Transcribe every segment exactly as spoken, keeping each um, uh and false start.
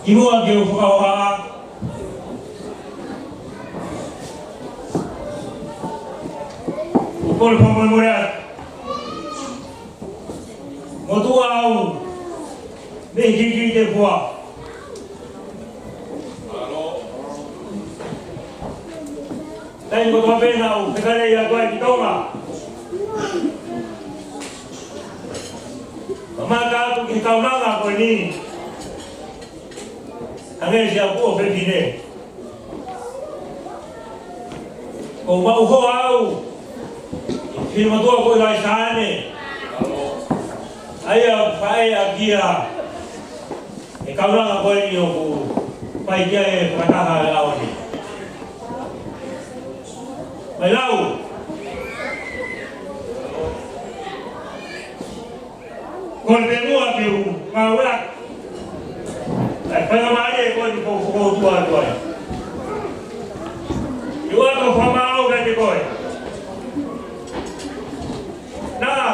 Kimuʻa ke u fakahohaʻa, ʻoku ou kole fakamolemole atu. Motuʻa au mei Hikihikitefua. Taimi kotoa pē naʻa ku fekalei atu ai ki Tonga, ʻo mamata atu ki he kaunanga ko eni, hangē siʻaku ʻofefine. ʻOku ou maʻu hoa au ʻi he finemotuʻa ko ʻIlaisa Ane, ʻa ia ʻoku faʻē ʻaki ia ʻe he kaunanga ko eni ʻoku fai ki ai e fakataha ʻo e ʻaho ni. Mailau. Ko e pē muʻa ke u ngāueʻaki ʻa e faingamālie ko eni ʻoku ou fokoutua atu ai ke u ʻoatu e fakamālō kiate koe. Naʻa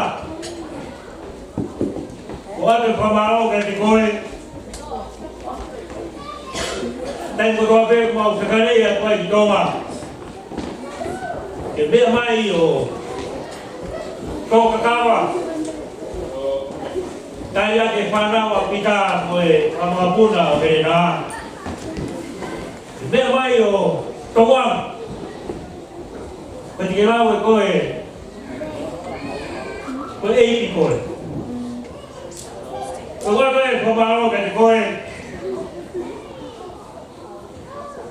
ku ʻoatu e fakamālō kiate koe taimi kotoa pē ʻoku mau fekalei atu ai ki Tonga, ke meʻa mai ʻo tō kakava, tali ʻaki e fānau ʻa Pita mo e kamangapuna ʻo Helena. Ke meʻa mai ʻo tō ʻa, ko e tikelau ʻe koe, ko e ʻeiki koe. Ko e ʻoatu e fakamālō kiate koe.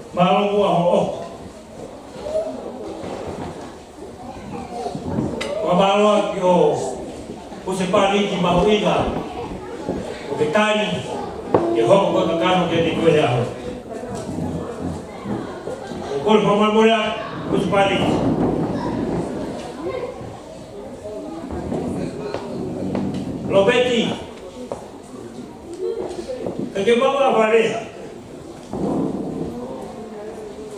Mālō muʻa hoʻo fakamālō ki ho husepāniti mahuʻinga ʻoku ke tali ke hoko ko e kakano kiate koe he ʻaho. ʻOku ou kole fakamolemole atu, husepāniti. Lopeti, ka ke maʻu ʻa e fale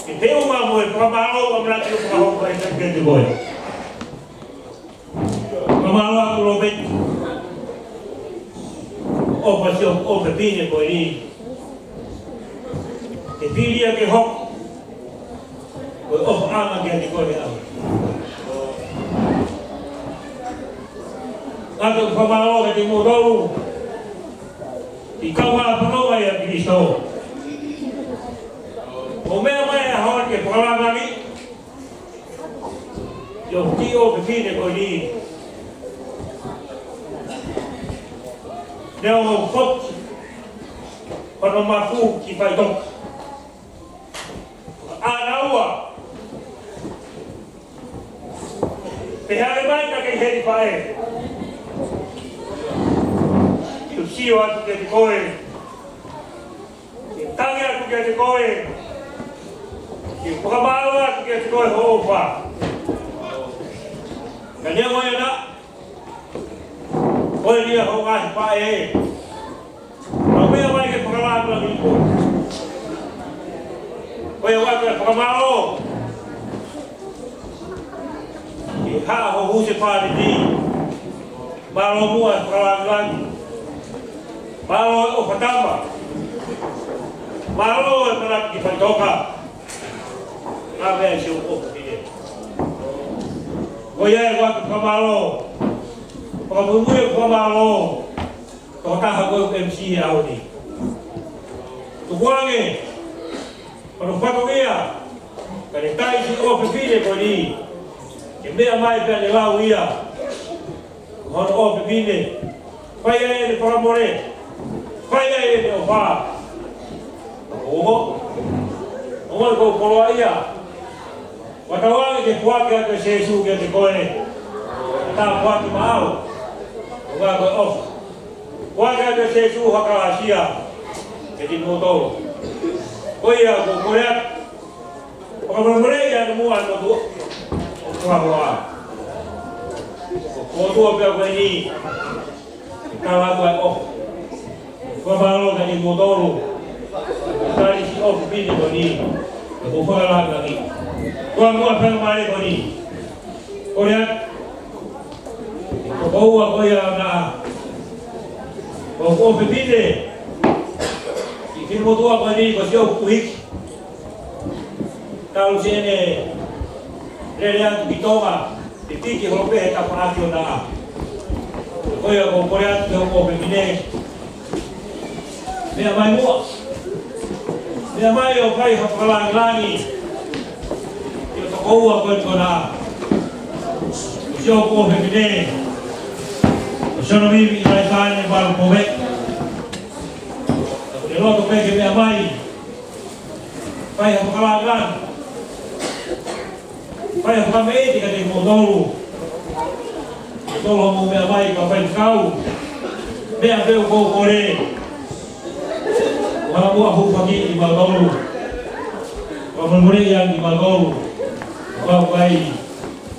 ke feʻunga mo e fakamālō ʻamanaki ʻoku fakahoko ai kiate koe. Fakamālō atu Lopeti. ʻOfa siʻo ʻofefine ko eni ke fili ia ke hoko ko e ʻofaʻanga kiate koe he ʻaho. ʻOatu e fakamālō kiate kimoutolu ʻi he kaungā fononga ʻia Kalaisi. ʻOku meʻa mai e ʻaho ni ke fakalāngilangiʻi ʻa e kiʻi ʻofefine ko eni. Neongo ʻoku foki hono mafu ki faʻitoka, ʻa naua pehē mai naʻa ke heni faʻē, ke u sio atu kiate koe, ke u tangi atu kiate koe, ke u fakamālō atu kiate koe hoʻo ʻofa. Ka neongo ia naʻa ko e lia hoʻo ngaahi faʻē, ʻoku meʻa mai ke fakalāngilangiʻi koe. Ko ia ʻoku ʻoatu e fakamālō ki he haʻa ho husepāniti. Mālō muʻa e fakalāngilangi. Mālō e ʻofa tama. Mālō e manatu ki faʻitoka. Ka meʻa siʻo ʻofefine. Ko ia ʻoku ʻoatu e fakamālō. Fakamuimui e fakamālō ki he tokotaha ko ē ʻoku M C he ʻaho ni. Tukuange hono fatongia, ka ne tali siʻi ʻofefine ko eni, ke meʻa mai pea ne lau ia ko hono ʻofefine. Fai ai ʻene fakamole, fai ai ʻene ʻofa. Ongo, ongo ko e koloa ia. Fakatauange ke foaki atu ʻe Sīsū kiate koe ha tāpuaki maʻau, ʻuhinga ko e ʻofa. Foaki atu ʻe Sīsū ha kalāsia kiate kimoutolu. Ko ia ʻoku ou kole atu, fakamolemoleʻi ʻa e motuʻa, ʻa e motuʻa. ʻOku ou kole atu, ʻoku ou kole atu pē au ko eni, ke tala atu ʻa e ʻofa. Fakamālō kiate kimoutolu. Tali siʻi ʻofefine ko eni. Ko e fakalāngilangi. Ko e muʻa pē ʻa e fakamālō ko eni. Kole atu. Ko e ua ko ia naʻa, ko e ʻofefine. Ki he Motuʻa ko eni ko Siʻoku Kuhiki. Talu siʻene lele atu ki Tonga, ʻe piki holo pē he tafaʻaki ʻo Naʻa. Ko ia ʻoku ou kole atu ki hoku ʻofefine, meʻa mai muʻa. Meʻa mai ʻo fai ha fakalāngilangi ki hoto tokoua ko eni ko Naʻa. Siʻoku ʻofefine, ko Sionomimi ʻIlaisane Valu Pove. ʻOku ou loto pē ke meʻa mai, fai ha fakalāngilangi, fai ha fakameʻite kiate kimoutolu. Kimoutolu hoʻomou meʻa mai kau faifekau, meʻa pē ʻoku ou kole, ʻo hanga muʻa ʻo hūfaki kimautolu, fakamolemoleʻi ange kimautolu, ʻo kau ki ai ʻa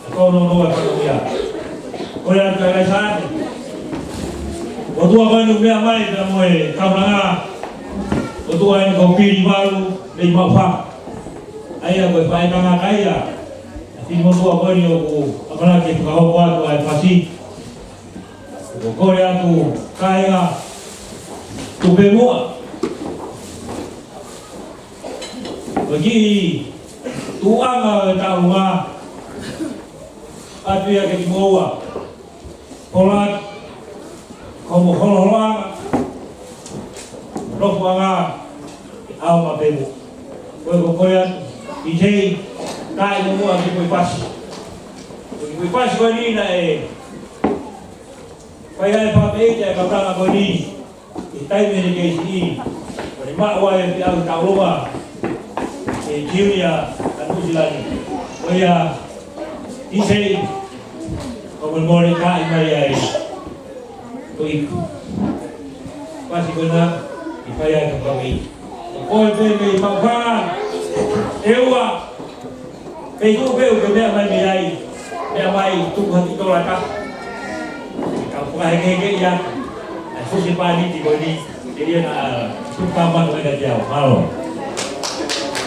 e tōnounou ʻa e fatongia. Kole atu kia ʻIlaisane. Motuʻa ko eni ʻoku meʻa mai pea mo e kaunanga, motuʻa eni ko Pili Valu Leimaufa. ʻA ia ko e faʻētangata ia ʻa e kiʻi motuʻa ko eni ʻoku ʻamanaki ke fakahoko atu ʻa e fasi. ʻOku ou kole atu kāinga, tuku pē muʻa. Ko e kiʻi tuʻuʻanga ʻo e taʻu ʻoku ʻoatu ia kiate kimoua. Poloaki, ko hoʻomou holoholoʻanga, nofoʻanga, ʻaonga pē muʻa. Ko ia ʻoku ou kole atu, ʻi he, taaʻi muʻa ki he kiʻi pasi. Ko e kiʻi pasi ko eni naʻe fai ai e fakameʻite ʻa e kautaha ko eni. ʻI he taimi ʻene kei siʻi, ko ʻene maʻu ai e peau tauloma ʻi he Junior ʻa Nuʻu Sila ni. Ko ia, ʻi he, ko e mole kae mai ai. Ko e kiʻi pasi ko ena, ʻe fai ai e fakameʻite. Ko e pē mei Maʻufanga, ʻEua, Pea tuku pē ʻoku ke meʻa mai mei ai, meʻa mai tuku ha kiʻi tola taha. Kau fakahekeheke ia, ʻa e fusi pāniti ko eni, ʻe ia naʻa tuku ka manu mai kiate au, mālō.